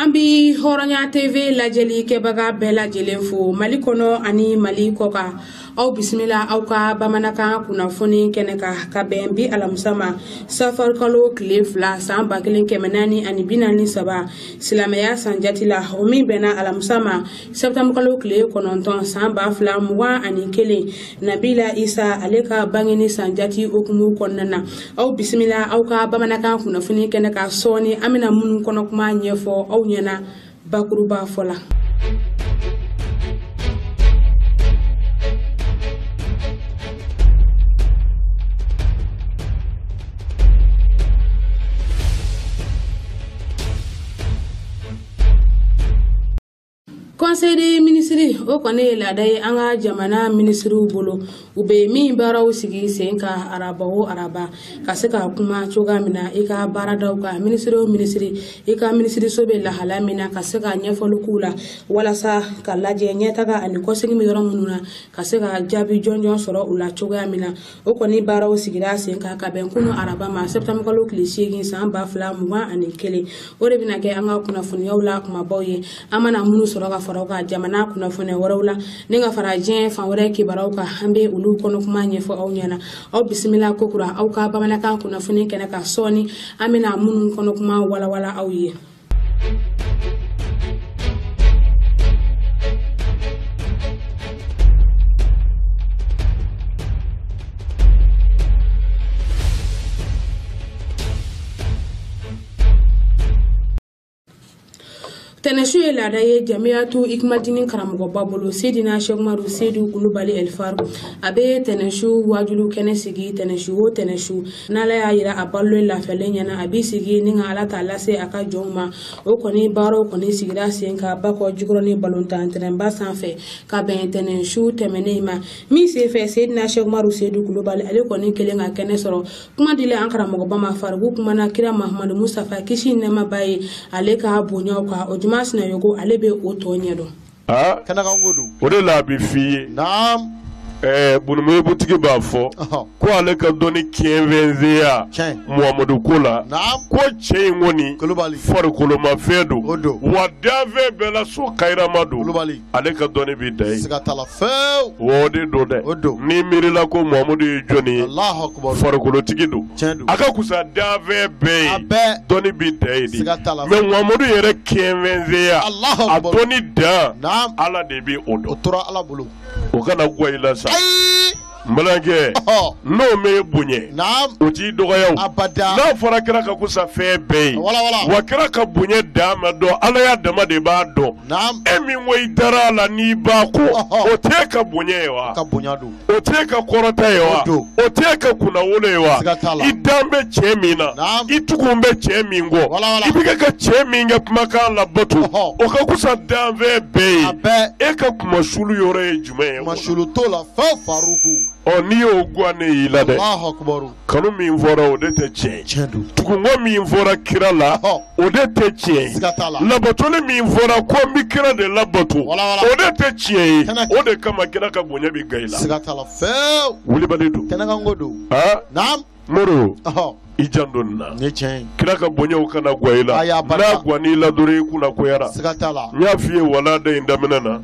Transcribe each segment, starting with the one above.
An bi Hɔrɔnya TV lajɛli kɛbaga bɛɛ lajɛlen fo Mali kɔnɔ ani Mali kɔkan. Aw bisimila aw ka bamanankan kunnafoni kɛnɛ kan ka bɛn bi alamisa ma safar kalo tile 2 san 1443 silamɛya san jati la, o min bɛnna alamisa ma septembre kalo tile 9 san 2021 Nabila Isa ale ka bangeni san jati hukumu kɔnɔna na. Aw bisimila aw ka bamanankan kunnafoni kɛnɛ kan sɔɔni an bɛna minnu kɔnɔ kuma ɲɛfɔ aw ɲɛna bakuruba fɔ la. Conseil des ministres o kɔni ye laada ye an ka jamana minisiriw bolo, u bɛ min baaraw sigi sen kan araba o araba ka se ka kuma cogoya min na i ka baaradaw kan, minisiri o minisiri i ka minisiriso bɛ lahala min na ka se ka ɲɛfɔli k'u la walasa ka lajɛ ɲɛtaga ani kɔsegin bɛ yɔrɔ minnu na ka se ka jaabi jɔnjɔn sɔrɔ u la cogoya min na. O kɔni baaraw sigira sen kan ka bɛn kunu araba ma septembre kalo tile 8 san 2021. O de bɛna kɛ an ka kunnafoniyaw la kumabaw ye, an mana minnu sɔrɔ ka fara ka jamana kunnafoniya wɛrɛw la ni ka fara diɲɛ fan wɛrɛ kibaruyaw kan, an bɛ olu kɔnɔ kuma ɲɛfɔ aw ɲɛna. Aw bisimila kokura aw ka bamanankan kunnafoni kɛnɛ kan sɔɔni an bɛna minnu kɔnɔ kuma walawala aw ye. Tɛnɛsu ye laada ye Jamiyatu Ikumadini karamɔgɔba bolo Seydina Cheikh Umaru Seydou Kulubali El Faru. A bɛ tɛnɛsu wajulu kɛnɛ sigi tɛnɛsu o tɛnɛsu n'Ala y'a yira a balo lafiyalen ɲɛna, a b'i sigi ni ka Ala ta lase a ka jɔnw ma. O kɔni baaraw kɔni sigira sen kan Bakɔ Jikɔrɔni balontan tɛrɛnba sanfɛ ka bɛn tɛnɛsu tɛmɛnen ma. Min senfɛ Seydina Cheikh Umaru Seydou Kulubali ale kɔni kelen ka kɛnɛ sɔrɔ. Kuma dilen an karamɔgɔba ma Fariku kumana kira Mahamadu Mustafa kisi ni nɛɛma b'a ye ale ka bonyaw kan, o juma Sinayogo ale bɛ o tɔ ɲɛdɔn. Aa, o de la a bɛ f'i ye. Naam. Bunumubutigi b'a fɔ ko ale ka dɔnni kɛnfɛnzeya Muhamadu ko la, ko cɛ in kɔni farikolomafɛn don, wa danfɛn bɛɛ la so kayirama don, ale ka dɔnni bɛ da yen. Wa o de don dɛ, n'i miirila ko Muhamadu ye jɔnni ye, farikolotigi don, a ka kusa danfɛn bɛɛ ye, dɔnni bɛ da yen de. Mais Muhamadu yɛrɛ kɛnfɛnzeya, a dɔnni dan, Ala de bɛ o dɔn. O kana gwa i la sa. N balimakɛ, n'o m'e bonya, o t'i dɔgɔya o. N'a fɔra kira ka kusa fɛn bɛɛ ye, wa kira ka bonya dan ma dɔn, Ala y'a dama de b'a dɔn. E min ko i dara a la n'i b'a kɔ, o t'e ka bonya ye wa? O t'e ka kɔrɔta ye wa? O t'e ka kunnawolo ye wa? I dan bɛ cɛ min na, i tugun bɛ cɛ min kɔ, i bɛ kɛ ka cɛ min kɛ kumakan labato, o ka kusa danfɛn bɛɛ ye. E ka kumasulu yɔrɔ ye jumɛn ye? Kumasulu t'o la fo Faruku. Ɔ, n'i y'o guwan ne y'i la dɛ. Kanu min fɔra o de tɛ tiɲɛ ye. Tugunko min fɔra kira la o de tɛ tiɲɛ ye. Labatoli min fɔra ko n bɛ kira de labato o de tɛ tiɲɛ ye. O de kama kira ka bonya bɛ gan i la. Wulibali don. Aa, Moro, i janto nin na. Kira ka bonyaw kana gwan i la. N'a guwann'i la dɔrɔn i kunna goyara. N y'a f'i ye walanda in daminɛ na.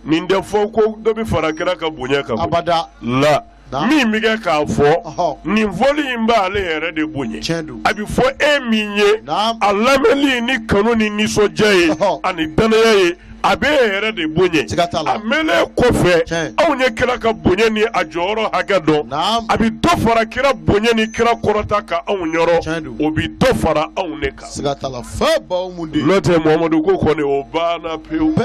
Nin tɛ fɔ ko dɔ bɛ fara kira ka bonya kan. La min bɛ kɛ k'a fɔ nin fɔli in b'ale yɛrɛ de bonya. A bɛ fɔ e min ye, a lamɛnni ni kanu ni nisɔndiya ye ani danaya ye, a bɛ e yɛrɛ de bonya. A mɛnnen kɔfɛ, anw ye kira ka bonya ni a jɔyɔrɔ hakɛ dɔn, a bɛ dɔ fara kira bonya ni kira kɔrɔta kan anw yɔrɔ, o bɛ dɔ fara anw de kan. N'o tɛ Muhamadu ko kɔni o banna pewu.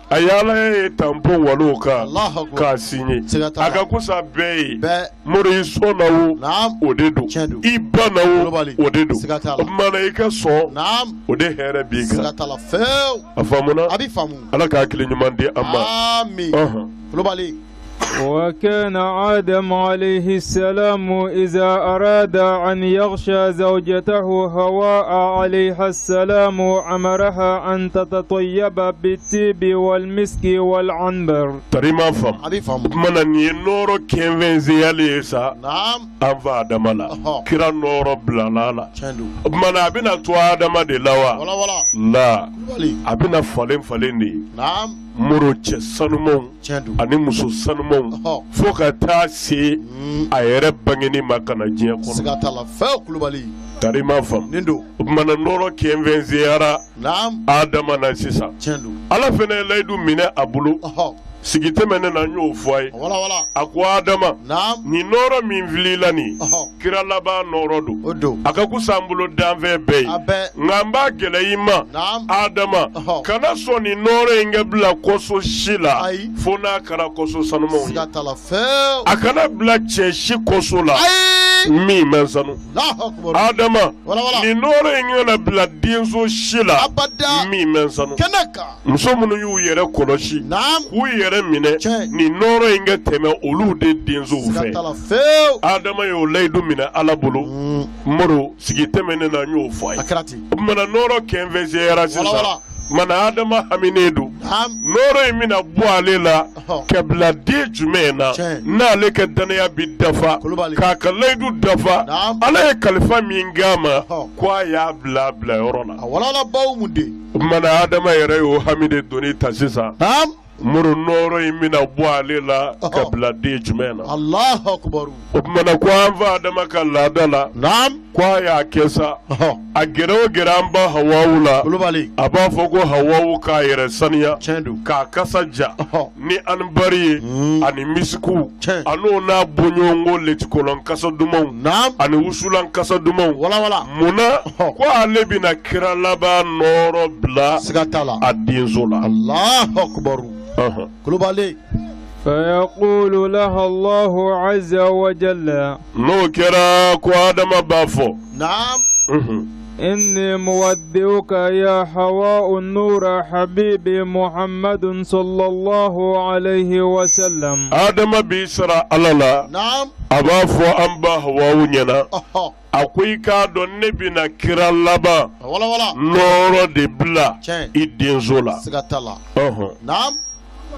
A ye Ala ye tanpon walo kan k'a signé, a ka kusa bɛɛ ye. Mori i sɔn na o, o de don, i ba na o, o de don. O tuma na i ka sɔn, o de hɛrɛ b'i kan. A faamuna? Ala ka hakili ɲuman di an ma. Kulubali. وكان آدم عليه السلام إذا أراد أن يغشى زوجته هواء عليها السلام أمرها أن تتطيب بالطيب والمسك والعنبر. Tarima fam. A bɛ faamu. O tuma na nin ye nɔɔrɔ kɛnfɛnseyali ye sa. Naam. An fa Adama la. Ɔhɔ. Kira nɔɔrɔ bilala a la. Tiɲɛ don. O tuma na a bɛna to Adama de la wa? Wala wala. La. Kulubali. A bɛna falen falen de ye. Naam. Moro cɛ sanumanw Tiɲɛ don. ani muso sanumanw Ɔhɔ. fo ka taa se a yɛrɛ bangeni ma ka na diɲɛ kɔnɔ. Siga t'a la fɛn Kulubali. Tarima fam. Nin don. O tuma na nɔɔrɔ kɛnfɛnseyara Naam. Adama na sisan. Tiɲɛ don. Ala fana ye layidu minɛ a bolo. Ɔhɔ. Sigi tɛmɛnen na n y'o fɔ a ye. Wala wala. A ko Adama. Naam. Nin nɔɔrɔ min filila nin. Ɔhɔ. Kira laban nɔɔrɔ don. O don. A ka kusa an bolo danfɛn bɛɛ ye. A bɛɛ. Nka n b'a gɛlɛya i ma. Naam. Adama. Ɔhɔ. Kana sɔn nin nɔɔrɔ in ka bila kɔso si la. Ayi. Fo n'a kɛra kɔso sanumanw ye. Siga t'a la fɛn. A kana bila cɛ si kɔso la. Ayi. Min bɛ sanu. Alahu akubaru. Adama. Wala wala. Nin nɔɔrɔ in kana bila denso si la. Abada. Min bɛ sanu. Kɛnɛ kan. Muso minnu y'u yɛrɛ kɔlɔsi. Naam. K'u yɛrɛ minɛ. Tiɲɛ. Nin nɔɔrɔ in ka tɛmɛ olu de densow Siga fɛ. t'a la fewu. Adama y'o layidu minɛ Ala bolo. Moro sigi tɛmɛnen na n y'o fɔ a A ye. kɛra ten. O tuma na nɔɔrɔ kɛnfɛnseyara sisan. Wala wala. Mana Adama haminen don. Naam. Nɔɔrɔ in bɛna bɔ ale la Ɔhɔ. ka bila den jumɛn na Tiɲɛ. n'ale ka danaya bi dafa Kulubali. k'a ka layidu dafa. Naam. Ala ye kalifa min k'a ma Ɔhɔ. ko a y'a bila a bilayɔrɔ la. A wala wala baw mun de. O tuma na Adama yɛrɛ y'o hami de doni ta sisan. Naam. Moro nɔɔrɔ in bɛna bɔ ale la ka Ɔhɔ. bila den jumɛn na. Alahu akubaru. O tuma na ko an fa Adama ka laada la. Naam. Ko a y'a kɛ sa. Ɔhɔ. A gɛrɛ o gɛrɛ an ba Hawawu la. Kulubali. A b'a fɔ ko Hawawu k'a yɛrɛ saniya. Tiɲɛ don. K'a kasa ja. Ɔhɔ. Ni anibari ye. Ani misiku. Tiɲɛ. A n'o n'a bɔɲɔgɔnko letikɔlɔn kasa dumanw. Naam. Ani wusulan kasa dumanw. Wala wala. Munna Ɔhɔ. ko ale bɛna kira laban nɔɔrɔ bila Siga t'a la. a denso la. Alahu akubaru. Ɔhɔn. Kulubali. فيقول لها الله عز وجل N'o kɛra ko Adama b'a fɔ. Naam. إني مودعك يا حواء النور حبيبي محمد صلى الله عليه وسلم. Adama b'i sara Ala la. Naam. A b'a fɔ an ba Hawawu ɲɛna. Ɔhɔ. A ko i k'a dɔn ne bɛna kira laban Wala wala. nɔɔrɔ de bila Tiɲɛ. i denso la. Siga t'a la. Ɔhɔn. Naam.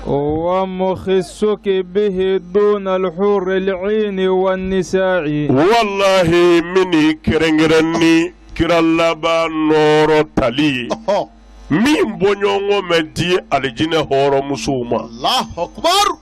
ومخصك به دون الحور العين والنساء. Walahi min y'i kɛrɛnkɛrɛn ni kira laban nɔɔrɔ tali ye. Ɔhɔ. Min bɔɲɔgɔnko mɛ di alijinɛ hɔrɔnmusow ma. Alahu akubaru.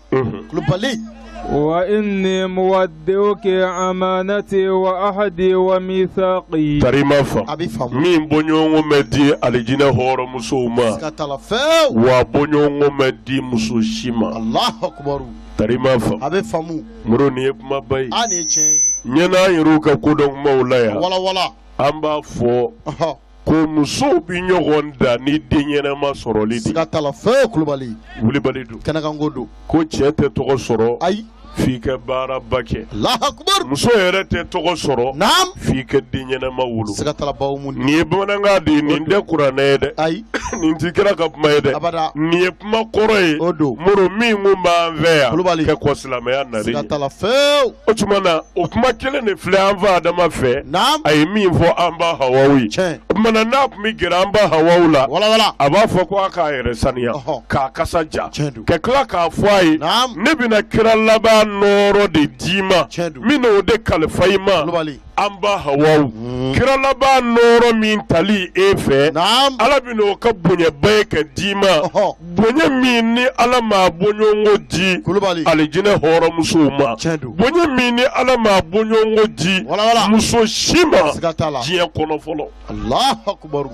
Kulubali. وإني مودعك أمانتي وأحدي وميثاقي. Tarima fa. A bɛ faamu. Min bɔɲɔgɔnko mɛ di alijinɛ hɔrɔnmusow ma. Siga t'a la fewu. Wa bɔɲɔgɔnko mɛ di muso si ma. Alahu akubaru. Tarima fa. A bɛ faamu. Moro nin ye kumaba ye. A nin ye tiɲɛ ye. Ɲɛna an yɛrɛw ka kodɔn kumaw la yan. Wala wala. An b'a fɔ Ɔhɔ. ko musow bi ɲɔgɔn dan ni den ɲɛnama sɔrɔli de. Siga t'a la fewu Kulubali. Wulibali don. Kɛnɛkanko don. Ko cɛ tɛ tɔgɔ sɔrɔ. Ayi. F'i ka baaraba kɛ. Alahu akubaru. Muso yɛrɛ tɛ tɔgɔ sɔrɔ. Naam. F'i ka den ɲɛnama wolo. Siga t'a la baw mun de. Nin ye bamanankan de ye, nin tɛ kuranɛ ye dɛ. Ayi. Nin ti kira ka kuma ye dɛ. Abada. Nin ye kuma kɔrɔ ye. O don. Moro min kun b'an fɛ yan. Kulubali. Kɛ kɔ silamɛya nalen Siga ye. t'a la fewu. O tuma na o kuma kelen de filɛ an fa Adama fɛ. Naam. A ye min fɔ an ba Hawawu ye. Tiɲɛ. O tuma na n'a tun bɛ gɛrɛ an ba Hawawu la. Wala wala. A b'a fɔ ko a k'a yɛrɛ saniya. Ɔhɔ. K'a kasa ja. Tiɲɛ don. Ka tila k'a fɔ a ye. Naam. Ne bɛna kira laban nɔɔrɔ de d'i ma. Tiɲɛ don. N bɛna o de kalifa i ma. Kulubali. An ba Hawawu. Kira laban nɔɔrɔ min tali e fɛ. Naam. Ala bɛna o ka bonyaba ye ka d'i ma. Ɔhɔ. Bonya min ni Ala m'a bɔɲɔgɔnko di. Kulubali. Alijinɛ hɔrɔnmusow ma. Tiɲɛ don. Bonya min ni Ala m'a bɔɲɔgɔnko di. Wala wala. Muso si ma. Siga t'a la. Diɲɛ kɔnɔ fɔlɔ. Alahu akubaru.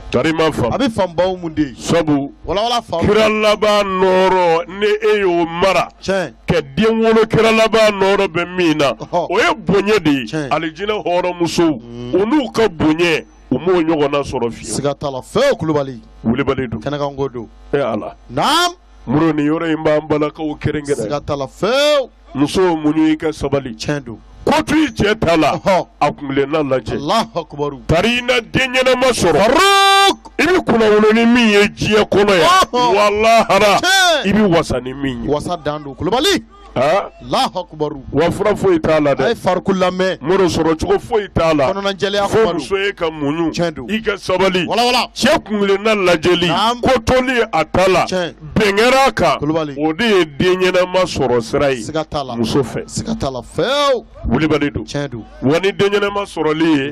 Tarima fa. A bɛ faamu baw mun de. Sabu Wala wala faamu. kira laban nɔɔrɔ ni e y'o mara. Tiɲɛ. Ka den wolo kira laban nɔɔrɔ bɛ min na. Ɔhɔ. O ye bonya de ye. Tiɲɛ. Alijinɛ hɔrɔnmusow. U n'u ka bonya u m'o ɲɔgɔnna sɔrɔ fiyewu. Siga t'a la fewu Kulubali. Wulibali don. Kɛnɛkanko don. E Ala. Naam. Moro nin yɔrɔ in b'an balakaw kɛrɛnkɛrɛn. Siga t'a la fewu. Musow muɲu i ka sabali. Tiɲɛ don. Ko to i cɛ ta la. Ɔhɔ. A kunbilenna lajɛ. Alahu akubaru. Tari i na den ɲɛnama sɔrɔ. Faruk. I bɛ kunnawolo ni min ye diɲɛ kɔnɔ yan. Ɔhɔ. Walahara. Tiɲɛ. I bɛ wasa ni min ye. Wasa dan don Kulubali. Allahu akbar. Wa fura foyi t'a la dɛ. A ye fariku lamɛn. Moro sɔrɔ cogo foyi t'a la. Kɔnɔnajɛlenya kuma don. Fo muso ye ka muɲu. Tiɲɛ don. I ka sabali. Wala wala. Cɛ kunkelenna lajɛli. Naam. Ko toli a ta la. Tiɲɛ. Bɛn kɛra a kan. Kulubali. O de ye den ɲɛnama sɔrɔ sira ye. Siga t'a la. Muso fɛ. Siga t'a la fewu. Wulibali don. Tiɲɛ don. Wa ni den ɲɛnama sɔrɔli ye.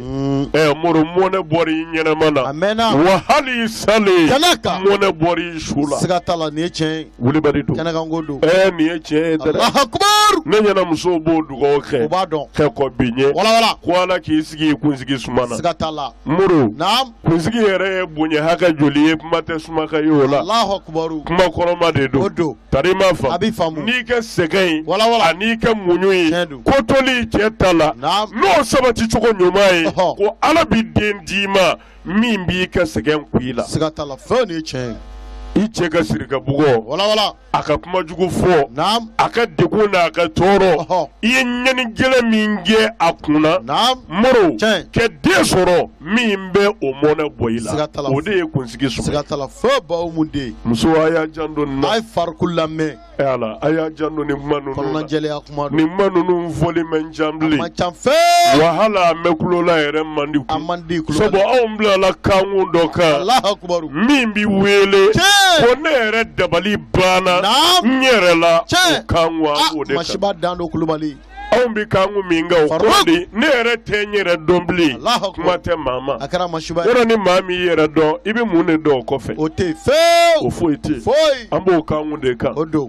Moro mɔnɛ bɔra i ɲɛnama na. A mɛnna. Wa hali i salen. Kɛnɛ kan. Mɔnɛ bɔra i su la. Siga t'a la nin ye tiɲɛ ye. Wulibali don. Kɛnɛkanko don. Nin ye tiɲɛ ye dɛ. Allahu akbar. Ne ɲɛna musow b'o dugawu kɛ. U b'a dɔn. Kɛ kɔ bi ɲɛ. Wala wala. Ko Ala k'i sigi i kunsigi suma na. Siga t'a la. Moro. Naam. Kunsigi yɛrɛ ye bonya hakɛ joli ye kuma tɛ suma ka ye o la. Allahu akbar. Kuma kɔrɔma de don. O don. Tari ma faamu. A b'i faamu. N'i ka sɛgɛn ye. Wala wala. An'i ka muɲu ye. Tiɲɛ don. Ko toli cɛ ta la. Naam. N'o sabati cogo ɲuman ye. Ɔhɔ. Ko Ala bi den d'i ma min b'i ka sɛgɛn kun i la. Siga t'a la fɛn nin ye tiɲɛ ye. I cɛ ka siri ka bugɔ. Wala wala. A ka kuma jugu fɔ. Naam. A ka degun n'a ka tɔɔrɔ. Ɔhɔ. I ye ɲɛni gɛlɛn min kɛ a kun na. Naam. Moro. Tiɲɛ. Kɛ den sɔrɔ min bɛ o mɔnɛ bɔ i la. Siga t'a la. O de ye kunsigi suma. Siga t'a la fɛn baw mun de ye. Muso a y'a janto nin na. A ye fariku lamɛn. Ala a y'a janto nin kuma ninnu na. Kɔnɔnajɛlenya kuma don. Nin kuma ninnu fɔli man ca bilen. A man ca fewu. Wahala a mɛn kulo la yɛrɛ man di kun. A man di kulo. Sabu anw bilala kankun dɔ kan. Allahu akbar. Min bi wele. Tiɲɛ. Ko ne yɛrɛ dabali banna. Naam. N yɛrɛ la. Tiɲɛ. O kankun an b'o de kan. Masiba dan don Kulubali. Anw bi kankun min kan o kɔrɔ de ne yɛrɛ tɛ n yɛrɛ dɔn bilen. Allahu akbar. Kuma tɛ maa ma. A kɛra masiba ye. Yɔrɔ ni maa min y'i yɛrɛ dɔn i bɛ mun de dɔn o kɔfɛ. O tɛ yen fewu. O foyi tɛ yen. Foyi. An b'o kankun de kan. O don.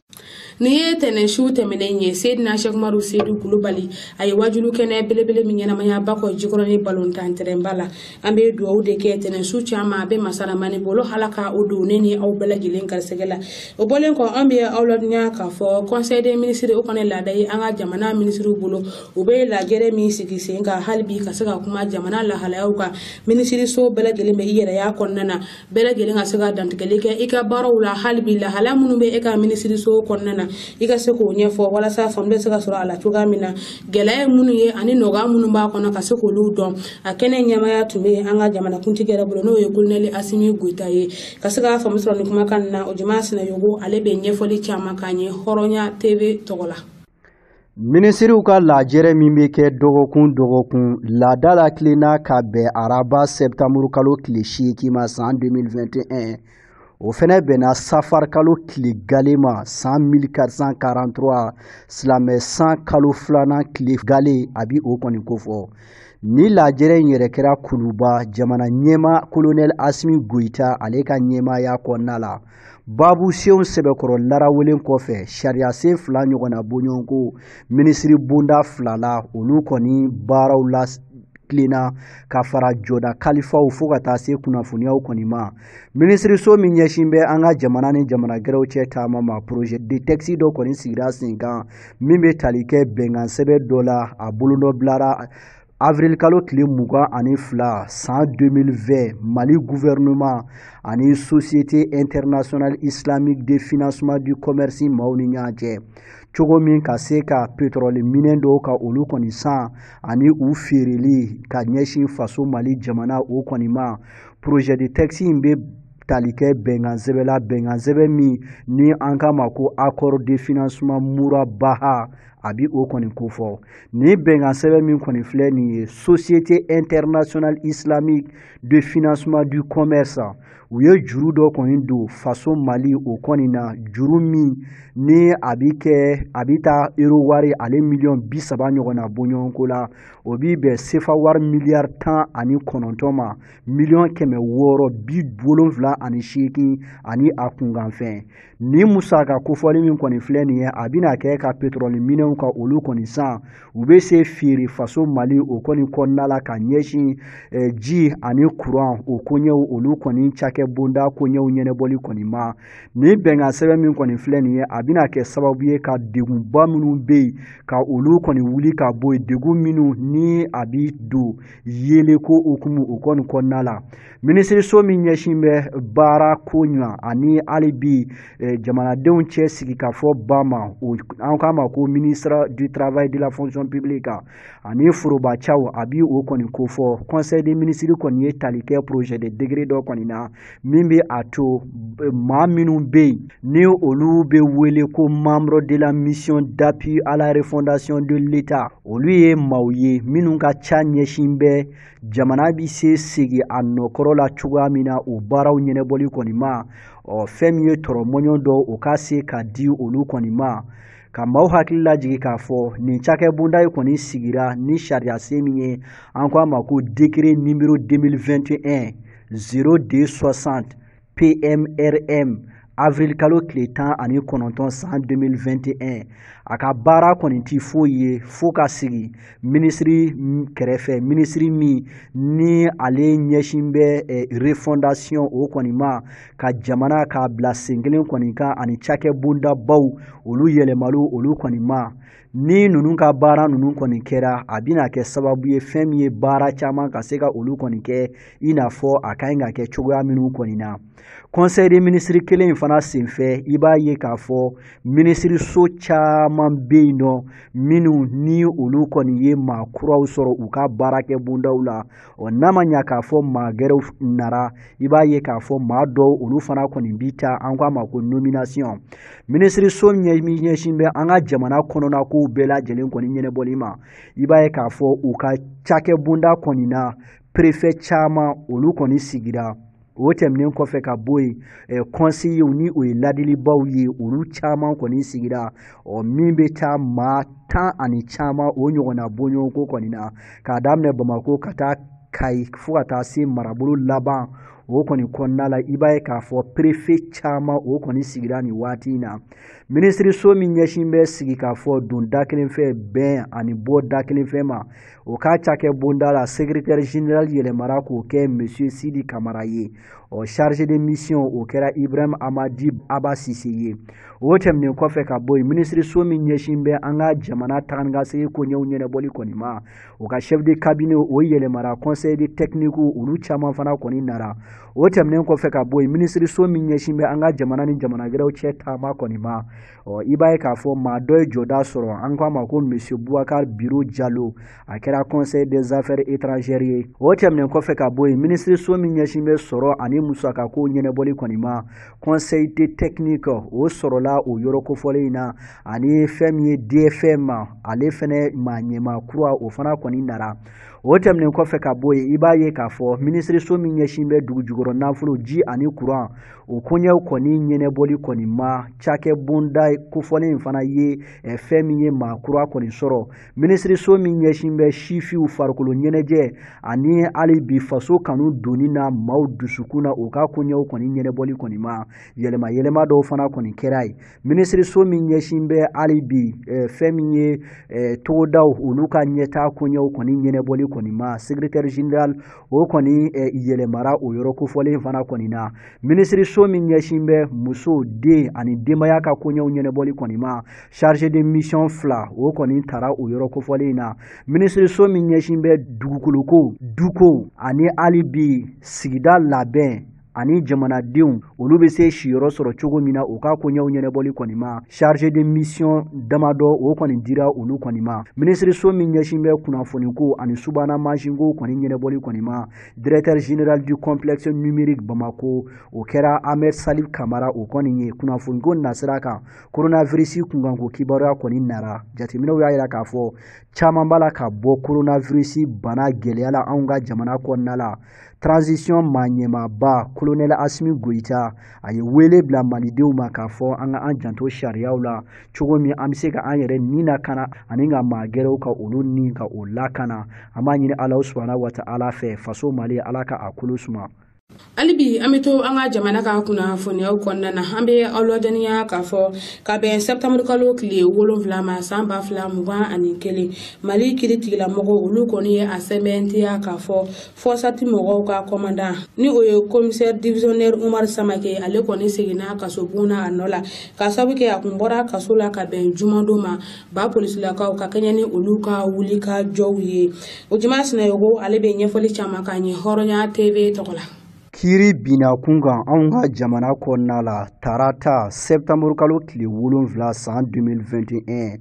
Nin ye tɛnɛnsu tɛmɛnen ye Seydina Cheikh Umaru Seydou Kulubali a ye wajulu kɛnɛ belebele min ɲɛnamaya Bakɔ Jikɔrɔni balontan tɛrɛnba la. An bɛ dugawu de kɛ tɛnɛnsu caman a bɛ masaramani bolo Ala ka o don ne ni aw bɛɛ lajɛlen garisɛgɛ la. O bɔlen kɔ an bɛ aw ladɔnniya k'a fɔ conseil des ministres o kɔni laada ye an ka jamana minisiriw bolo u bɛ lajɛrɛ min sigi sen kan hali bi ka se ka kuma jamana lahalayaw kan. Minisiriso bɛɛ lajɛlen bɛ i yɛrɛya kɔnɔna na bɛɛ lajɛlen ka se ka dantigɛli kɛ i ka baaraw la hali bi lahalaya minnu bɛ e ka minisiriso kɔnɔna na i ka se k'o ɲɛfɔ walasa faamu bɛ se ka sɔrɔ a la cogoya min na. Gɛlɛya ye minnu ye ani nɔgɔya minnu b'a kɔnɔ ka se k'olu dɔn. A kɛnɛ ɲɛmaaya tun bɛ an ka jamanakuntigi yɛrɛ bolo n'o ye colonel Asimi Goyita ye. Ka se ka faamu sɔrɔ nin kumakan na o Jama Sinayogo ale bɛ ɲɛfɔli caman k'an ye Hɔrɔnya TV tɔgɔ la. Minisiriw ka lajɛrɛ min bɛ kɛ dɔgɔkun dɔgɔkun laada la tilenna ka bɛn araba sɛptanburu kalo tile 8 ma san 2021 o fɛnɛ bɛnna safar kalo tile gale ma san 1443 silamɛ san kalo filanan tile gale a bi o kɔni kofɔ. Ni lajɛrɛ in yɛrɛ kɛra Kuluba jamana ɲɛma colonel Asimi Goyita ale ka ɲɛmaaya kɔnɔna la. Babu senw sɛbɛkɔrɔ larawelen kɔfɛ sariyasen 2 ɲɔgɔnna bɔɲɔgɔnko minisiri bonda 2 la olu kɔni baaraw la tilenna ka fara jɔda kalifaw fo ka taa se kunnafoniyaw kɔni ma. Minisiriso min ɲɛsin bɛ an ka jamana ni jamana gɛrɛw cɛ taama ma projet de texte dɔ kɔni sigira sen kan min bɛ tali kɛ bɛnkan sɛbɛn dɔ la a bolonɔ bilara avril kalo tile 22 san 2020 Mali gouvernement ani Société internationale islamique de financement du commerce maaw ni ɲɔgɔn cɛ cogo min ka se ka pétrole minɛn dɔw ka olu kɔni san ani u feereli ka ɲɛsin faso Mali jamana o kɔni ma. Projet de texte in bɛ tali kɛ bɛnkan sɛbɛn la bɛnkan sɛbɛn min ni an k'a ma ko accord de financement Murabaha a bi o kɔni kofɔ. Ni bɛnkan sɛbɛn min kɔni filɛ nin ye Société internationale islamique de financement du commerce u ye juru dɔ kɔni don faso Mali o kɔni na juru min ni a bi kɛ a bi taa euro wari ale miliyɔn 30 ɲɔgɔnna bɔɲɔgɔnko la o bi bɛn sefa wari miliyari 19 ma miliyɔn 678 ani a kunkanfɛn. Ni musaka kofɔli min kɔni filɛ nin ye a bɛna kɛ ka pétrole minɛnw ka olu kɔni san u bɛ se feere faso Mali o kɔni kɔnɔna la ka ɲɛsin ji ani courant o koɲɛw olu kɔni cakɛ bonda koɲɛw ɲɛnabɔli kɔni ma. Ni bɛnkan sɛbɛn min kɔni filɛ nin ye a bɛna kɛ sababu ye ka degunba minnu bɛ yen ka olu kɔni wuli ka bɔ yen degun minnu ni a bi don yeeleko hukumu o kɔni kɔnɔna la. Minisiriso min ɲɛsin bɛ baara ko ɲa ani hali bi jamanadenw cɛ sigikafɔ ba ma o an k'a ma ko ministre ministre du Travail, de la Fonction publique ani forobacaw, a bi o kɔni kofɔ. Conseil des ministres kɔni ye tali kɛ projet de décret dɔ kɔni na min bɛ a to maa minnu bɛ yen ni olu bɛ wele ko membre de la mission d'appui à la refondation de l'État. Olu ye maaw ye minnu ka ca ɲɛsin bɛ jamana bɛ se segin a nɔkɔrɔ la cogoya min na, o baaraw ɲɛnabɔli kɔni ma. Ɔ, fɛn min ye tɔrɔmɔɲɔgɔn dɔ, o ka se ka di olu kɔni ma. Ka maaw hakili lajigin k'a fɔ nin cakɛbonda in kɔni sigira ni sariya sen min ye, an ko a ma ko décret numéro 2021 0260 PMRM, avril kalo tile 19 san 2021. A ka baara kɔni ti foyi ye fo ka sigi minisiri kɛrɛfɛ, minisiri min ni ale ɲɛsin bɛ refondation o kɔni ma, ka jamana k'a bila sen kelen kɔni kan ani cakɛbondabaw olu yɛlɛmaliw olu kɔni ma. Ni ninnu ka baara ninnu kɔni kɛra, a bɛna kɛ sababu ye fɛn min ye baara caman ka se ka olu kɔni kɛ i n'a fɔ a ka ɲi ka kɛ cogoya minnu kɔni na. Conseil des ministres kelen in fana senfɛ, i b'a ye k'a fɔ minisiriso caman bɛ yen nɔ minnu ni olu kɔni ye maa kuraw sɔrɔ u ka baarakɛ bondaw la. Ɔ, n'a ma ɲa k'a fɔ maa gɛrɛw nara, i b'a ye k'a fɔ maa dɔw olu fana kɔni bi ta, an k'a ma ko nomination. Minisiriso min ɲɛsin bɛ an ka jamana kɔnɔna kow bɛɛ lajɛlen kɔni ɲɛnabɔli ma, i b'a ye k'a fɔ u ka cakɛbonda kɔni na, préfet caman olu kɔni sigira. O tɛmɛnen kɔfɛ ka bɔ yen, conseillers ni o ye ladilibaw ye, olu caman kɔni sigira. Ɔ, min bɛ taa maa tan ani caman o ɲɔgɔnna bɔɲɔgɔnko kɔni na, k'a daminɛ Bamakɔ ka taa Kayi fo ka taa se marabolo laban o kɔni kɔnɔna la, i b'a ye k'a fɔ préfet caman o kɔni sigira nin waati in na. Minisiriso min ɲɛsin bɛ sigi k'a fɔ don da kelen fɛ bɛn ani bɔ da kelen fɛ ma, o ka cakɛ bonda la, secrétaire général yɛlɛmara k'o kɛ monsieur Sidi Kamara ye. Ɔ, chargé de mission o kɛra Ibrahim Amadi Aba Sise ye. O tɛmɛnen kɔfɛ ka bɔ yen, minisiriso min ɲɛsin bɛ an ka jamana taga ni ka segin koɲɛw ɲɛnabɔli kɔni ma, o ka chef de cabinet o yɛlɛmara, conseiller de technique olu caman fana kɔni nara. O tɛmɛnen kɔfɛ ka bɔ yen, minisiriso min ɲɛsin bɛ an ka jamana ni jamana gɛrɛw cɛ taama kɔni ma, ɔ, i b'a ye k'a fɔ maa dɔ ye jɔda sɔrɔ, an k'a ma ko monsieur Boubacar Biro Diallo, a kɛra conseiller des affaires étrangères ye. O tɛmɛnen kɔfɛ ka bɔ yen, minisiriso min ɲɛsin bɛ sɔrɔ ani musakako ɲɛnabɔli kɔni ma, conseil de technique o sɔrɔla o yɔrɔ kofɔlen in na, ani fɛn min ye DFM, ale fɛnɛ maa ɲɛmaa kura o fana kɔni nara. O tɛmɛnen kɔfɛ ka bɔ yen, i b'a ye k'a fɔ minisiriso min ɲɛsin bɛ dugu jukɔrɔ nafolo, ji ani kuran o koɲɛw kɔni ɲɛnabɔli kɔni ma, cakɛ bonda kofɔlen in fana ye fɛn min ye maa kura kɔni sɔrɔ. Minisiriso min ɲɛsin bɛ sifinw farikolo ɲɛnajɛ ani hali bi faso kanu donni na maaw dusukun na, o ka koɲɛw kɔni ɲɛnabɔli kɔni ma, yɛlɛma yɛlɛma dɔw fana kɔni kɛra yen. Minisiriso min ɲɛsin bɛ hali bi fɛn min ye togodaw olu ka ɲɛtaa koɲɛw kɔni ɲɛnabɔli kɔni ma, secrétaire général o kɔni yɛlɛmara o yɔrɔ kofɔlen fana kɔni na. Minisiriso min ɲɛsin bɛ muso, den ani denbaya ka koɲɛw ɲɛnabɔli kɔni ma, chargé de mission fila o kɔni tara o yɔrɔ kofɔlen in na. Minisiriso min ɲɛsin bɛ dugukoloko, duko ani hali bi sigida labɛn ani jamanadenw olu bɛ se siyɔrɔ sɔrɔ cogo min na, u ka koɲɛw ɲɛnabɔli kɔni ma, chargé de mission damadɔ o kɔni dira olu kɔni ma. Minisiriso min ɲɛsin bɛ kunnafoniko ani subahana mansinko kɔni ɲɛnabɔli kɔni ma, directeur général du complexe numérique Bamako o kɛra Ahmed Salif Kamara o kɔni ye. Kunnafoniko nasira kan, coronavirus kunkanko kibaruya kɔni nara. Jateminɛw y'a jira k'a fɔ caman b'a la ka bɔ coronavirus bana gɛlɛya la anw ka jamana kɔnɔna la. Transition maa ɲɛmaaba colonel Assimi Goïta a ye wele bila malidenw ma k'a fɔ an ka an janto sariyaw la cogo min an bɛ se ka an yɛrɛ ni lakana ani ka maa gɛrɛw ka olu ni ka o lakana. An b'a ɲini Alahu subahana wa ta'ala fɛ, faso Mali, Ala ka a kolo suma. Hali bi an bɛ to an ka jamana ka kunnafoniyaw kɔnɔna na. An bɛ aw ladɔnniya k'a fɔ ka bɛn sɛtanburu kalo tile 7 ma san 2021, Mali kiiritigɛlamɔgɔw olu kɔni ye a sɛbɛntiya k'a fɔ FORSAT mɔgɔw ka commandant ni o ye commissaire divisionnaire Umaru Samake, ale kɔni seginna kasobon na a nɔ la, k'a sababu kɛ a kun bɔra kaso la ka bɛn jumadon ma ba polisilakaw ka kɛɲɛ ni olu ka wuli ka jɔw ye. O Juma Sinayogo ale bɛ ɲɛfɔli caman k'an ye Hɔrɔnya TV tɔgɔ la. Kiiri binna kun kan anw ka jamana kɔnɔna la tarata sɛtanburu kalo tile 7 san 2021.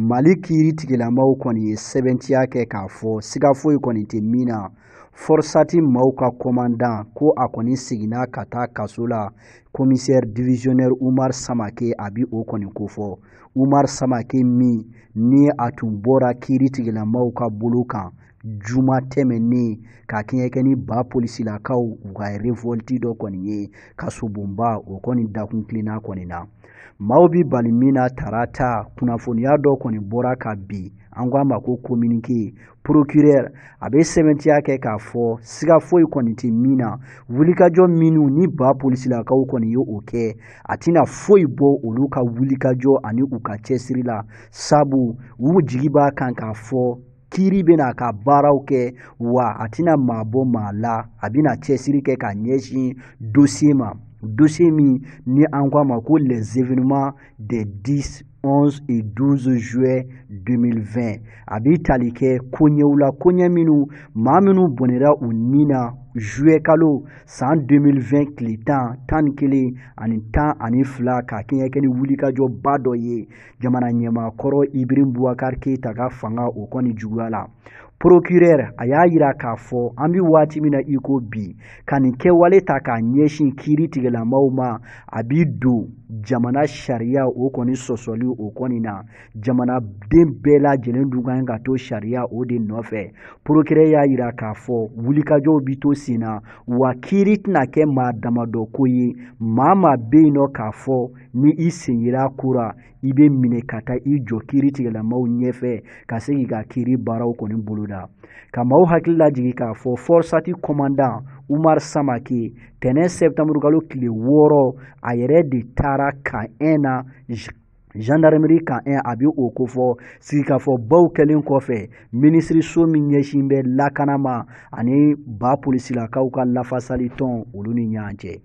Mali kiiri tigilamaw kɔni ye sɛbɛntiya kɛ k'a fɔ siga foyi kɔni tɛ min na FORSAT maaw ka commandant ko a kɔni seginna ka taa kaso la. Commissaire divisionnaire Umar Samake a bi o kɔni kofɔ. Umar Samake min ni a tun bɔra kiiri tigilamaw ka bolo kan juma tɛmɛnen ka kɛɲɛ kɛ ni ba polisilakaw u ka révolte dɔ kɔni ye kasobonba o kɔni dakun kilenna kɔni na. Maaw bi bali min na tarata kunnafoniya dɔ kɔni bɔra ka bi, an ko a ma ko communiqué. Procureur a bɛ sɛbɛntiya kɛ k'a fɔ siga foyi kɔni tɛ min na, wulikajɔ minnu ni ba polisilakaw kɔni ye o kɛ, a tɛna foyi bɔ olu ka wulikajɔ ani u ka cɛsiri la, sabu u jigi b'a kan k'a fɔ kiiri bɛna ka baaraw kɛ, wa a tɛna maa bɔ maa la, a bɛna cɛsiri kɛ ka ɲɛsin dossier ma, dossier min ni an ko a ma ko les événements des 10, 11 et 12 juillet 2020. A bɛ tali kɛ koɲɛw la, koɲɛ minnu maa minnu bɔnɛra u ni na juillet kalo san 2020 tile 10, 11 ani 12 ka kɛɲɛ kɛ ni wulikajɔba dɔ ye jamana ɲɛmaa kɔrɔ Ibrahim Boubacar Keïta ka fanga o kɔni juguya la. Procureur a y'a yira k'a fɔ an bɛ waati min na i ko bi, ka nin kɛwale ta k'a ɲɛsin kiiri tigilamaw ma, a bi don jamana sariya o kɔni sɔsɔli o kɔni na. Jamanaden bɛɛ lajɛlen dun ka kan ka to sariya o de nɔfɛ. Procureur y'a yira k'a fɔ wulikajɔw bi to sen na, wa kiiri tɛna kɛ maa damadɔ ko ye. Maa maa bɛ yen nɔ k'a fɔ ni i sen yera ko la, i bɛ minɛ ka taa i jɔ kiiri tigilamaw ɲɛfɛ ka se k'i ka kiiri baaraw kɔni boloda. Ka maaw hakili lajigin k'a fɔ FORSAT commandant Umar Samake tɛnɛn septembre kalo tile 6 a yɛrɛ de taara camp 1 na, gendarmerie camp 1 a bɛ o kofɔ. Sigikafɔbaw kɛlen kɔfɛ, minisiriso min ɲɛsin bɛ lakana ma ani ba polisilakaw ka lafasali tɔn olu ni ɲɔgɔn cɛ.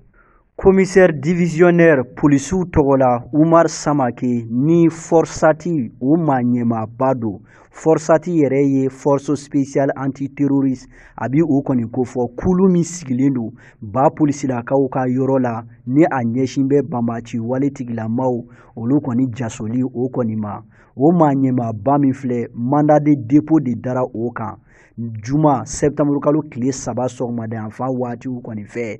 Commissaire divisionnaire polisiw tɔgɔ la Umar Samake ni FORSAT o maa ɲɛmaaba don. FORSAT yɛrɛ ye force spéciale antiterroriste, a bi o kɔni kofɔ. Kulu min sigilen don ba polisilakaw ka yɔrɔ la ni a ɲɛsin bɛ banbaanci wale tigilamaw olu kɔni jasoli o kɔni ma. O maa ɲɛmaaba min filɛ, mandat de dépôt de dara o kan juma septembre kalo tile 3 sɔgɔmada yanfan waatiw kɔni fɛ,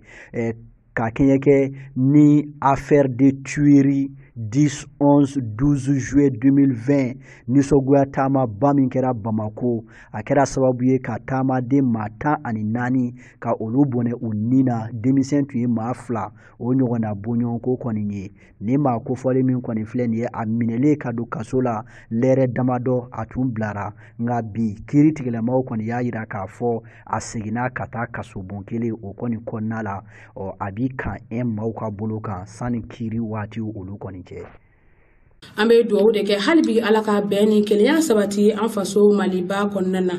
ka kɛɲɛ kɛ ni affaire de tuerie 10, 11, 12 juillet 2020 nisɔngoya taamaba min kɛra Bamako, a kɛra sababu ye ka taamaden maa 14 ka olu bɔnɛ u ni na. Denmisɛn tun ye maa 2 o ɲɔgɔnna bɔɲɔgɔnko kɔni ye. Nin maa kofɔlen min kɔni filɛ nin ye, a minɛlen ka don kaso la lɛrɛ damadɔ a tun bilara, nka bi kiiri tigilamaw kɔni y'a yira k'a fɔ a seginna ka taa kasobon kelen o kɔni kɔnɔna la. Ɔ a bi camp 1 maaw ka bolo kan sanni kiiri waatiw olu kɔni cɛ. An bɛ dugawu de kɛ hali bi Ala ka bɛn ni kelenya sabati an faso Maliba kɔnɔna na.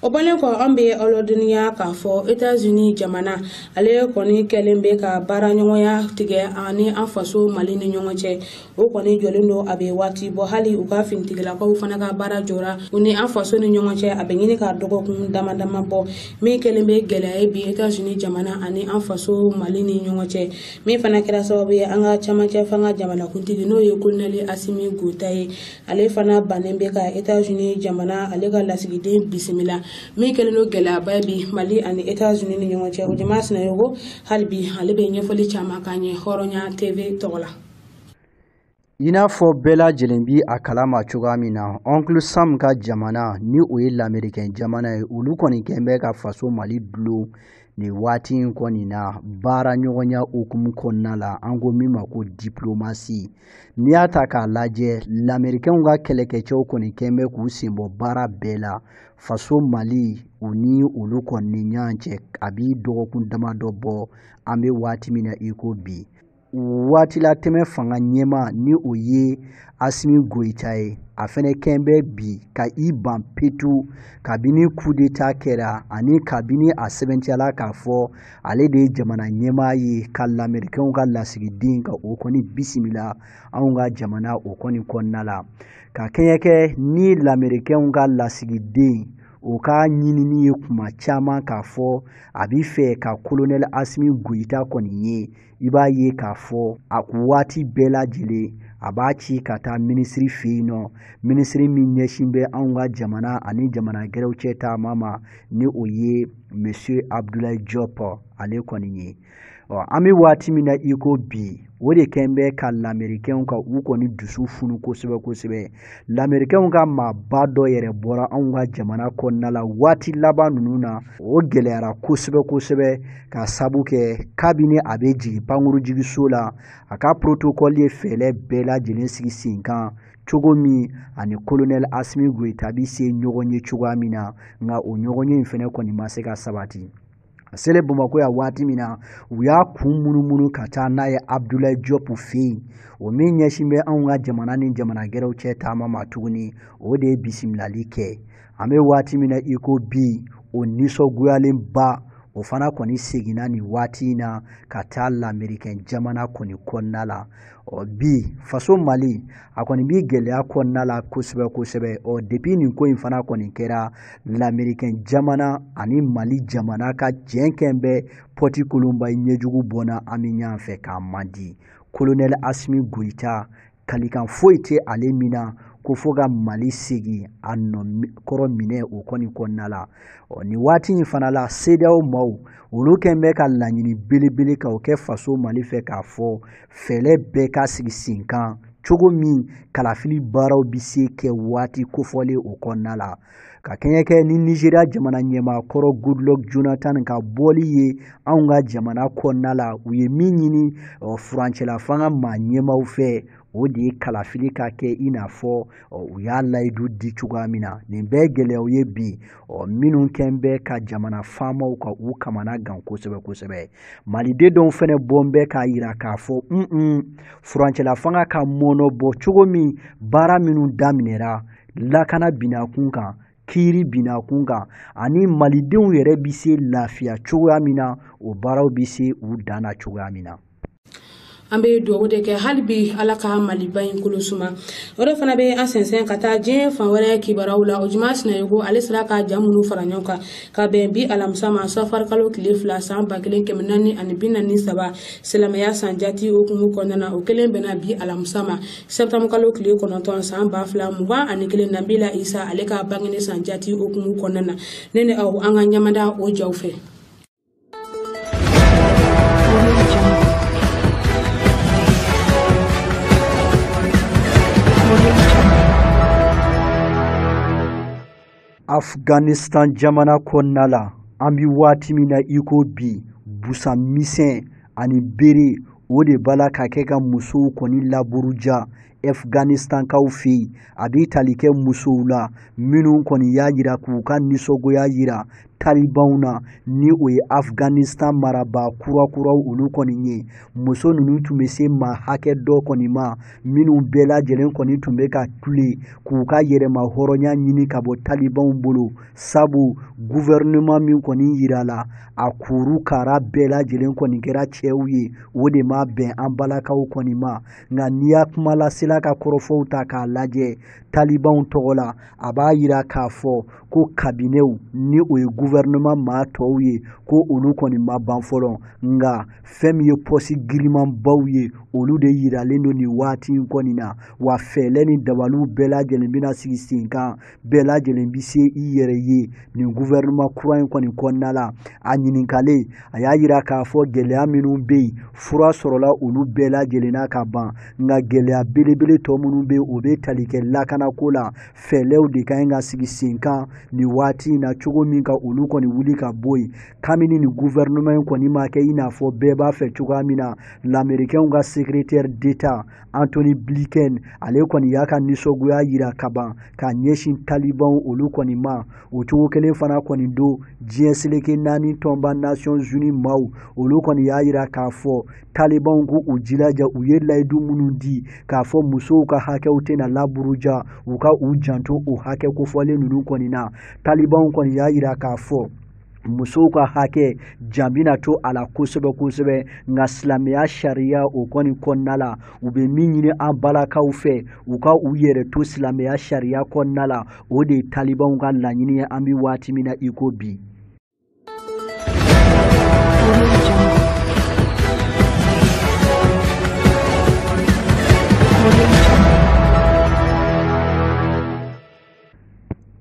O bɔlen kɔ, an bɛ aw ladɔnniya k'a fɔ États-Unis jamana ale kɔni kɛlen bɛ ka baara ɲɔgɔnya tigɛ ani an faso Mali ni ɲɔgɔn cɛ. O kɔni jɔlen don a bɛ waati bɔ, hali u ka finitigilakaw fana ka baara jɔra u ni an faso ni ɲɔgɔn cɛ, a bɛ ɲini ka dɔgɔkun dama dama bɔ. Min kɛlen bɛ gɛlɛya ye bi États-Unis jamana ani an faso Mali ni ɲɔgɔn cɛ, min fana kɛra sababu ye an ka camancɛ fanga jamanakuntigi n'o ye colonel Assimi Goïta ye, ale fana bannen bɛ ka États-Unis jamana ale ka lasigiden bisimila. Min kɛlen don gɛlɛyaba ye bi Mali ani États-Unis ni ɲɔgɔn cɛ. O jama Sinayogo hali bi ale bɛ ɲɛfɔli caman k'an ye Hɔrɔnya TV tɔgɔ la. I n'a fɔ bɛɛ lajɛlen bi a kalama cogoya min na, Oncle Sam ka jamana ni o ye lamɛrikɛn jamana ye, olu kɔni kɛn bɛ ka faso Mali dulon nin waati in kɔni na baara ɲɔgɔnya hukumu kɔnɔna la, an ko min ma ko diplomasi. N'i y'a ta k'a lajɛ, lamɛrikɛnw ka kɛlɛkɛcɛw kɔni kɛn bɛ k'u sen bɔ baara bɛɛ la faso Mali u ni olu kɔni ni ɲɔgɔn cɛ. A bi dɔgɔkun damadɔ bɔ an bɛ waati min na i ko bi. Waati la tɛmɛ fanga ɲɛma ni o ye Assimi Goïta ye, a fɛnɛ kɛn bɛ bi ka i ban petu kabini coup d'état kɛra ani kabini a sɛbɛntiyala k'a fɔ ale de ye jamana ɲɛmaa ye, ka lamɛrikɛnw ka lasigiden ka o kɔni bisimila anw ka jamana o kɔni kɔnɔna la. Ka kɛɲɛ kɛ ni lamɛrikɛnw ka lasigiden o ka ɲinini ye kuma caman k'a fɔ a b'i fɛ ka colonel Assimi Goïta kɔni ye, i b'a ye k'a fɔ a waati bɛɛ lajɛlen A b'a ci ka taa minisiri fɛ yen nɔ, minisiri min ɲɛsin bɛ anw ka jamana ani jamana gɛrɛw cɛ taama ma, ni o ye Monsieur Abdoulaye Diop ale kɔni ye. Ɔ, an bɛ waati min na i ko bi, o de kɛn bɛ ka lamɛrikɛnw ka u kɔni dusu funu kosɛbɛ kosɛbɛ. Lamɛrikɛnw ka maaba dɔ yɛrɛ bɔra anw ka jamana kɔnɔna la waati laban ninnu na, o gɛlɛyara kosɛbɛ kosɛbɛ ka sabu kɛ kabini a bɛ jigin pankurujigiso la, a ka protocole ye fɛɛrɛ bɛɛ lajɛlen sigi sen kan cogo min ani colonel Assimi Goïta bɛ se ɲɔgɔn ye cogoya min na, nka o ɲɔgɔn ye in fɛnɛ kɔni ma se ka sabati. A selen Bamakɔ yan waati min na, u y'a kun munumunu ka taa n'a ye Abdoulaye Diop fɛ yen, o min ɲɛsin bɛ anw ka jamana ni jamana gɛrɛw cɛ taama ma tuguni, o de ye bisimilali kɛ. An bɛ waati min na i ko bi, o nisɔngoyalenba o fana kɔni seginna nin waati in na ka taa lamɛrikɛn jamana kɔni kɔnɔna la. Ɔ, bi faso Mali a kɔni bi gɛlɛya kɔnɔna la kosɛbɛ kosɛbɛ. Ɔ, depuis nin ko in fana kɔni kɛra, lamɛrikɛn jamana ani Mali jamana ka jɛn kɛn bɛ pɔti kolonba ɲɛjugu bɔnna an bɛ ɲɔgɔn fɛ k'a man di. Colonel Assimi Goïta kalikan foyi tɛ ale min na ko fo ka Mali segin a nɔ kɔrɔ minɛ o kɔni kɔnɔna la. Ɔ, nin waati in fana la, CEDEAO maaw olu kɛn bɛ ka laɲini belebele ka o kɛ faso Mali fɛ k'a fɔ fɛɛrɛ bɛɛ ka sigi sen kan cogo min kalafili baaraw bɛ se kɛ waati kofɔlen o kɔnɔna la. Ka kɛɲɛ kɛ ni Nizeriya jamana ɲɛmaa kɔrɔ Goodluck Jonathan ka bɔli ye anw ka jamana kɔnɔna la, u ye min ɲini furancɛla fanga maa ɲɛmaaw fɛ, o de ye kalafili ka kɛ i n'a fɔ u y'a layidu di cogoya min na. Nin bɛɛ gɛlɛyaw ye bi, minnu kɛn bɛ ka jamana faamaw ka u kamana gan kosɛbɛ kosɛbɛ. Maliden dɔw fɛnɛ bɔn bɛ k'a yira k'a fɔ furancɛla fanga ka mɔnɔ bɔ cogo min, baara minnu daminɛra lakana binna kun kan, kiiri binna kun kan, ani malidenw yɛrɛ bɛ se lafiya cogoya min na, o baaraw bɛ se u dan na cogoya min na. An bɛ dugawu de kɛ hali bi Ala ka Maliba in kolo suma. O de fana bɛ an sɛnsɛn ka taa diɲɛ fan wɛrɛ kibaruyaw la. O Juma Sinayogo ale sera ka ja minnu fara ɲɔgɔn kan ka bɛn bi alamisa ma, safari kalo tile 2 san 1443 silamɛya san jati hukumu kɔnɔna na, o kelen bɛnna bi alamisa ma septembre kalo tile 9 san 2021 Nabila Isa ale ka bangeni san jati hukumu kɔnɔna na. Ne ni aw an ka ɲamada o jaw fɛ. Afghanistan jamana kɔnɔna la, an bi waati min na i ko bi, busan misɛn ani bere o de b'a la ka kɛ ka musow kɔni laburuja Afghanistankaw fɛ yen. A bɛ tali kɛ musow la minnu kɔni y'a yira k'u ka nisɔngoya yira talibanw na, ni o ye Afghanistan marabaa kurakuraw olu kɔni ye. Muso ninnu tun bɛ se maa hakɛ dɔ kɔni ma minnu bɛɛ lajɛlen kɔni tun bɛ ka kule k'u ka yɛrɛma hɔrɔnya ɲini ka bɔ talibanw bolo, sabu gouvernement min kɔni yirala a kuru kara bɛɛ lajɛlen kɔni kɛra cɛw ye, o de ma bɛn an balakaw kɔni ma. Nka n'i y'a kuma lasela ka kɔrɔfɔw ta k'a lajɛ talibanw tɔgɔ la, a b'a yira k'a fɔ ko kabinɛw ni o ye gouvernement maa tɔw ye, ko olu kɔni ma ban fɔlɔ, nka fɛn min ye pɔsi girimanbaw ye, olu de yiralen don nin waati in kɔni na. Wa fɛɛrɛ ni dabaliw bɛɛ lajɛlen bɛna sigi sen kan, bɛɛ lajɛlen bɛ se i yɛrɛ ye nin gouvernement kura in kɔni kɔnɔna la. A ɲininkalen, a y'a yira k'a fɔ gɛlɛya minnu bɛ yen, fura sɔrɔla olu bɛɛ lajɛlen na ka ban, nka gɛlɛya belebele tɔ minnu bɛ yen, o bɛ tali kɛ lakanako la. Fɛɛrɛw de ka ɲi ka sigi sen kan nin waati in na, cogo min ka olu kɔni wuli ka bɔ yen. Kabini nin gouvernement in kɔni ma kɛ i n'a fɔ bɛɛ b'a fɛ cogoya min na, l'Américain ka secrétaire d'État Anthony Blinken ale kɔni y'a ka nisɔngoya yira ka ban ka ɲɛsin talibanw olu kɔni ma. O cogo kelen fana kɔni don diɲɛ seleke 4 tɔnba Nations Unies maaw olu kɔni y'a yira k'a fɔ talibanw k'u jilaja, u ye layidu minnu di k'a fɔ musow ka hakɛw tɛna laburuja, u ka u janto o hakɛ kofɔlen ninnu kɔni na. Talibanw kɔni y'a yira k'a fɔ musow ka hakɛ jan bɛna to a la kosɛbɛ kosɛbɛ, nka silamɛya sariya o kɔni kɔnɔna la, u bɛ min ɲini an balakaw fɛ, u ka u yɛrɛ to silamɛya sariya kɔnɔna la, o de ye talibanw ka laɲini ye an bɛ waati min na i ko bi.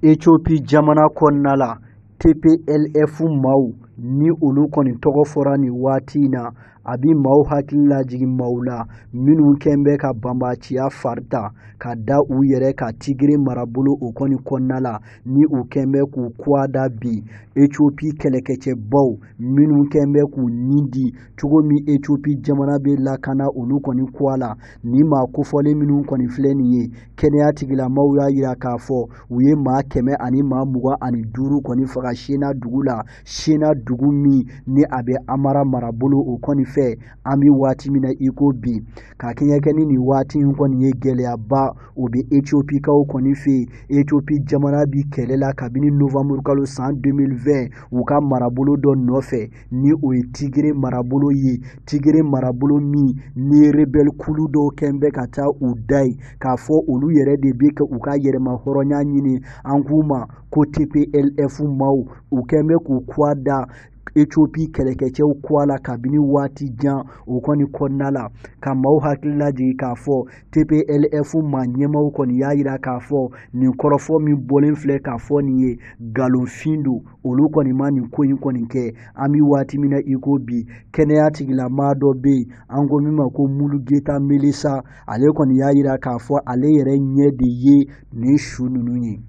Ethiopie jamana kɔnɔna la, TPLF maaw ni olu kɔni tɔgɔ fɔra nin waati in na, a bi maaw hakili lajigin maaw la minnu kɛn bɛ ka banbaciya fari ta ka da u yɛrɛ ka Tigre marabolo o kɔni kɔnɔna la, ni u kɛn bɛ k'u kuwa da bi Ethiopie kɛlɛkɛcɛbaw minnu kɛn bɛ k'u ni di cogo min Ethiopie jamana bɛ lakana olu kɔni kuwa la. Nin maa kofɔlen minnu kɔni filɛ nin ye, kɛnɛya tigilamaaw y'a yira k'a fɔ u ye maa 125 kɔni faga Sena dugu la, Sena dugu min ni a bɛ Amara marabolo o kɔni fɛ an bɛ waati min na i ko bi. Ka kɛɲɛ kɛ ni nin waati in kɔni ye, gɛlɛyaba o bɛ Ethiopikaw kɔni fɛ yen. Ethiopie jamana bi kɛlɛ la kabini novembre kalo san 2020 u ka marabolo dɔ nɔfɛ, ni o ye Tigre marabolo ye. Tigre marabolo min ni rebelle kulu dɔw kɛn bɛ ka taa u da yen k'a fɔ olu yɛrɛ de bɛ kɛ u ka yɛrɛma hɔrɔnya ɲini. An k'u ma ko TPLF maaw, u kɛn bɛ k'u kuwa da Ethiopie kɛlɛkɛcɛw kuwa la kabini waati jan o kɔni kɔnɔna la. Ka maaw hakili lajigin k'a fɔ TPLF maa ɲɛmaaw kɔni y'a yira k'a fɔ nin kɔrɔfɔ min bɔlen filɛ k'a fɔ nin ye nkalonfin don, olu kɔni ma nin ko in kɔni kɛ. An bɛ waati min na i ko bi, kɛnɛya tigilamaa dɔ bɛ yen an ko min ma ko Mulugeta Melesa, ale kɔni y'a yira k'a fɔ ale yɛrɛ ɲɛ de ye nin su ninnu ye.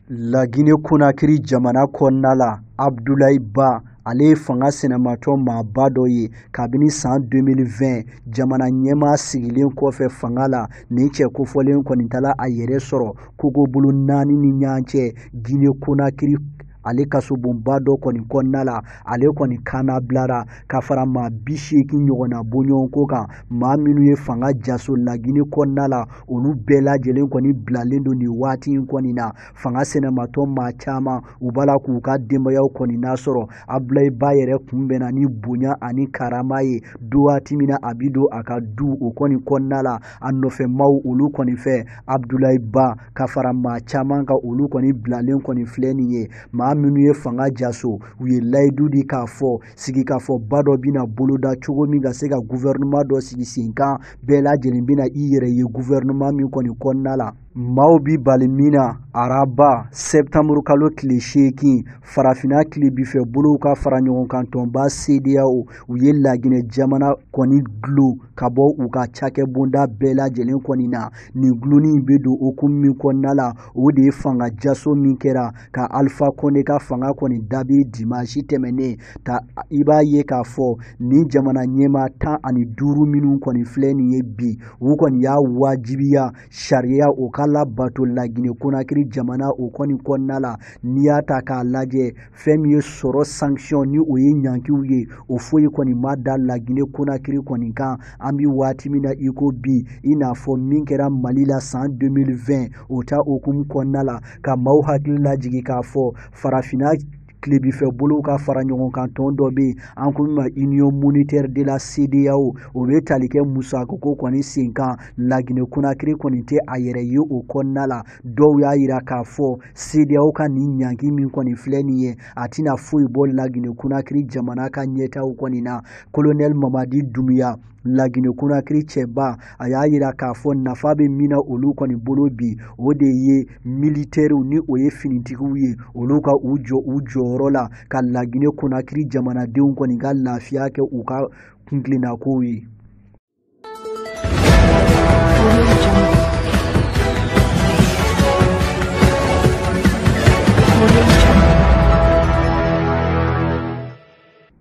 Lagine Conakry jamana kɔnɔna la, Abdoulaye Ba ale ye fanga sinamatɔ maaba dɔ ye kabini san 2020 jamana ɲɛmaa sigilen kɔfɛ fanga la. Nin cɛ kofɔlen kɔni taara a yɛrɛ sɔrɔ kogobolo 4 ni ɲɔgɔn cɛ Guinée Conakry ale kasobonba dɔ kɔni kɔnɔna la. Ale kɔni kana bilara ka fara maa 80 ɲɔgɔnna bɔɲɔgɔnko kan, maa minnu ye fanga jaso Lagine kɔnɔna la, olu bɛɛ lajɛlen kɔni bilalen don nin waati in kɔni na. Fanga sinamatɔ maa caman u b'a la k'u ka denbayaw kɔni nasɔrɔ. Abdoulaye Ba yɛrɛ kunbɛnna ni bonya ani karama ye don waati min na a bi don a ka du o kɔni kɔnɔna la. A nɔfɛmaw olu kɔni fɛ, Abdoulaye Ba ka fara maa caman kan, olu kɔni bilalen kɔni filɛ nin ye. Maa minnu ye fanga jaso, u ye layidu di k'a fɔ sigikafɔba dɔ bɛna boloda cogo min ka se ka gouvernement dɔ sigi sen kan, bɛɛ lajɛlen bɛna i yɛrɛ ye gouvernement min kɔni kɔnɔna la. Maaw bi bali min na araba septembre kalo tile 8, farafinna tilebinfɛ bolow ka fara ɲɔgɔn kan tɔnba CEDEAO u ye Laginɛ jamana kɔni dulon ka bɔ u ka cakɛbonda bɛɛ lajɛlen kɔni na. Nin dulonni in bɛ don hukumu min kɔnɔna la, o de ye fanga jaso min kɛra ka Alpha Condé ka fanga kɔni dabiri dimanche tɛmɛnen ta. I b'a ye k'a fɔ nin jamana ɲɛmaa 15 minnu kɔni filɛ nin ye bi, u kɔni y'a wajibiya sariya o ka labato Laginɛ Conakry jamana o kɔni kɔnɔna la. N'i y'a ta k'a lajɛ, fɛn min ye sɔrɔ sanction ni o ye ɲankiw ye, o foyi kɔni ma da Laginɛ Conakry kɔni kan. An bɛ waati min na i ko bi, i n'a fɔ min kɛra Mali la san 2020 o ta hukumu kɔnɔna la, ka maaw hakili lajigin k'a fɔ farafinna tilebinfɛ bolow ka fara ɲɔgɔn kan tɔn dɔ bɛ yen an ko min ma Union monétaire de la CEDEAO, o bɛ tali kɛ musakako kɔni sen kan. Laginɛ Conakry kɔni tɛ a yɛrɛ ye o kɔnɔna la. Dɔw y'a yira k'a fɔ CEDEAO ka nin ɲangi min kɔni filɛ nin ye, a tɛna foyi bɔ Laginɛ Conakry jamana ka ɲɛtaaw kɔni na. Colonel Mamadi Doumbouya, Laginɛ Conakry cɛba, a y'a yira k'a fɔ nafa bɛ min na olu kɔni bolo bi, o de ye militɛriw ni o ye finitigiw ye, olu ka u jɔ u jɔyɔrɔ la ka Laginɛ Conakry jamanadenw kɔni ka lafiya kɛ u ka kuntilennakow ye.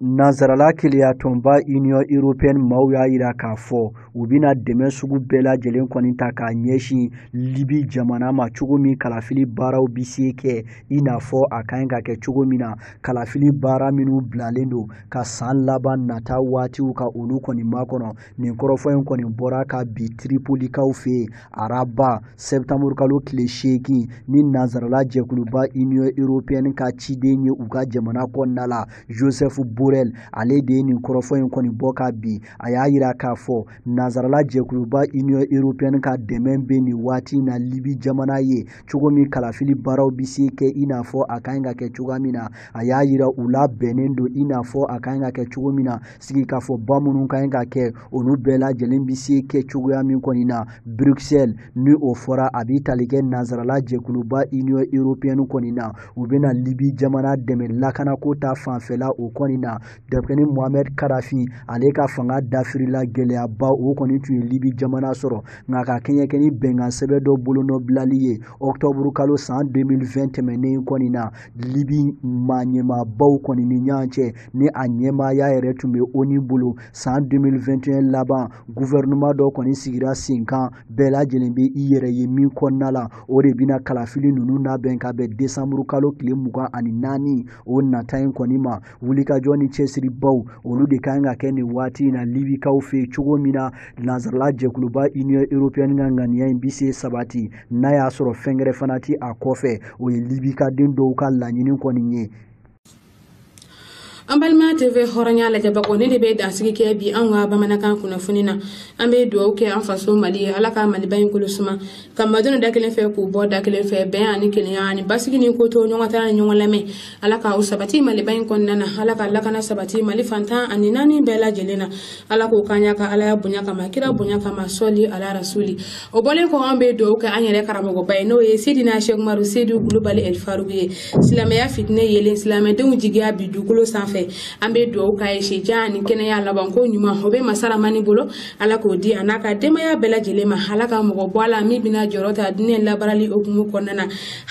Nansarala keleyatɔnba Union européenne maaw y'a yira k'a fɔ u bɛna dɛmɛ sugu bɛɛ lajɛlen kɔni ta k'a ɲɛsin Libi jamana ma cogo min kalafili baaraw bɛ se kɛ i n'a fɔ a ka ɲi ka kɛ cogo min na. Kalafili baara minnu bilalen don ka san laban nata waatiw ka olu kɔni makɔnɔ. Nin kɔrɔfɔ in kɔni bɔra ka bi Tripolikaw fɛ yen araba septembre kalo tile 8 ni nansarala jɛkuluba Union européenne ka ciden ye u ka jamana kɔnɔna la, Joseph Borrell. Bruxelles, ale de ye nin kɔrɔfɔ in kɔni bɔ ka bin. A y'a yira k'a fɔ nansarala jɛkuluba Union européenne ka dɛmɛ bɛ nin waati in na Libi jamana ye cogo min kalafili baaraw bɛ se kɛ i n'a fɔ a ka ɲi ka kɛ cogoya min na. A y'a yira u labɛnnen don i n'a fɔ a ka ɲi ka kɛ cogo min na, sigikafɔba minnu ka ɲi ka kɛ olu bɛɛ lajɛlen bɛ se kɛ cogoya min kɔni na. Bruxelles, ni o fɔra, a bɛ tali kɛ nansarala jɛkuluba Union européenne kɔni na, u bɛna Libi jamana dɛmɛ lakanako ta fanfɛla o kɔni na. D'après ni Mohamed Kadhafi ale ka fanga dafirila, gɛlɛyaba o kɔni tun ye Libi jamana sɔrɔ, nka ka kɛɲɛ kɛ ni bɛnkan sɛbɛn dɔ bolonɔbilali ye octobre kalo san 2020 tɛmɛnen kɔni na, Libi maa ɲɛmaabaw kɔni ni ɲɔgɔn cɛ, ni a ɲɛmaaya yɛrɛ tun bɛ ONU bolo, san 2021 laban gouvernement dɔ kɔni sigira sen kan, bɛɛ lajɛlen bɛ i yɛrɛ ye min kɔnɔna la, o de bɛna kalafili ninnu labɛn ka bɛn décembre kalo tile 24 o nata in kɔni ma. Wulikajɔ ni cɛsiribaw olu de kan ka kɛ nin waati in na Libikaw fɛ yen cogo min na nansarala jɛkuluba Union européenne ka ŋaniya in bɛ se sabati, n'a y'a sɔrɔ fɛn wɛrɛ fana tɛ a kɔfɛ, o ye Libikaden dɔw ka laɲini kɔni ye. An balima TV hɔrɔnya lajɛbagaw, ne de bɛ dansigi kɛ bi anw ka bamanankan kunnafoni na. An bɛ dugawu kɛ an faso Mali ye, Ala ka Maliba in kolo suma, ka madenw da kelen fɛ k'u bɔ da kelen fɛ, bɛn ani kelenya ani basigi ni ko to ɲɔgɔn ta ni ɲɔgɔn lamɛn, Ala k'aw sabati Maliba in kɔnɔna na, Ala ka lakana sabati Mali fantan ani naani bɛɛ lajɛlen na, Ala k'o k'an ɲa ka Alaya bonya kama, kira bonya kama, sɔli ala rasuli. O bɔlen kɔ, an bɛ dugawu kɛ an yɛrɛ karamɔgɔba ye, n'o ye Seydina Cheikh Umaru Seydou Kulubali El Farouk ye, silamɛya fitinɛ yelen, silamɛdenw jigiya bi dugukolo sanfɛ. An bɛ dugawu k'a ye sijan ani kɛnɛya labanko ɲuman, o bɛ masaramani bolo, Ala k'o di a n'a ka denbaya bɛɛ lajɛlen ma, Ala ka mɔgɔ bɔ a la min bɛna jɔyɔrɔ ta diinɛ labaarali hukumu kɔnɔna na.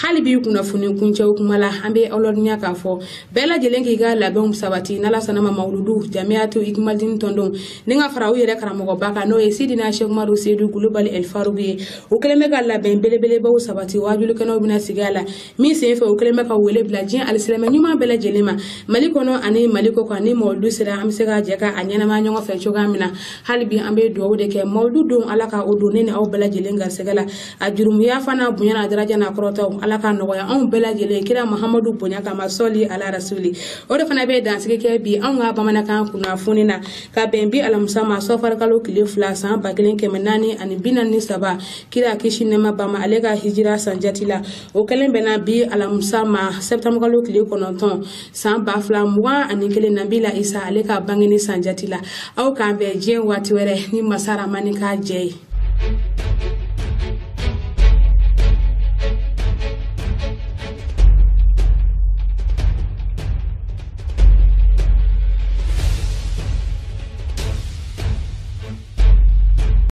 Hali bi kunnafoni kuncɛw kuma la, an bɛ aw ladɔnniya k'a fɔ bɛɛ lajɛlen k'i ka labɛnw sabati n'Ala sɔnna ma mawuludu jamiyatu Ikumalidini tɔndenw ni ka fara u yɛrɛ karamɔgɔba kan, n'o ye Seydina Cheikh Umaru Seydou Kulubali El Farouk ye, o kɛlen bɛ ka labɛn belebelebaw sabati, waajulikɛnɛw bɛna sigi a la min senfɛ, o kɛlen bɛ ka wele bila diɲɛ alisilamɛ ɲuman bɛɛ lajɛlen ma Mali kɔnɔ ani Mali kɔkan. Ni mawuludu sera, an bɛ se ka jɛ ka a ɲɛnama ɲɔgɔn fɛ cogoya min na. Hali bi an bɛ dugawu de kɛ mawuludu don, Ala ka o don ne ni aw bɛɛ lajɛlen garisɛgɛ la, a jurumuya fana bonya n'a daraja n'a kɔrɔtaw, Ala ka nɔgɔya anw bɛɛ lajɛlen kira Muhamadu bonya kama, sɔli ala rasuli. O de fana bɛ dansigi kɛ bi anw ka bamanankan kunnafoni na, ka bɛn bi alamisa ma, sɔfarikalo tile 2 san 1443, kira kisi nɛɛma ba ma, ale ka hijira san jati la. O kɛlen bɛnna bi alamisa ma, septembre kalo tile 9 san 2021, Nabila Isa ale ka bangeni san jati la. Aw k'an bɛn diɲɛ waati wɛrɛ ni masaramani ka jɛ ye.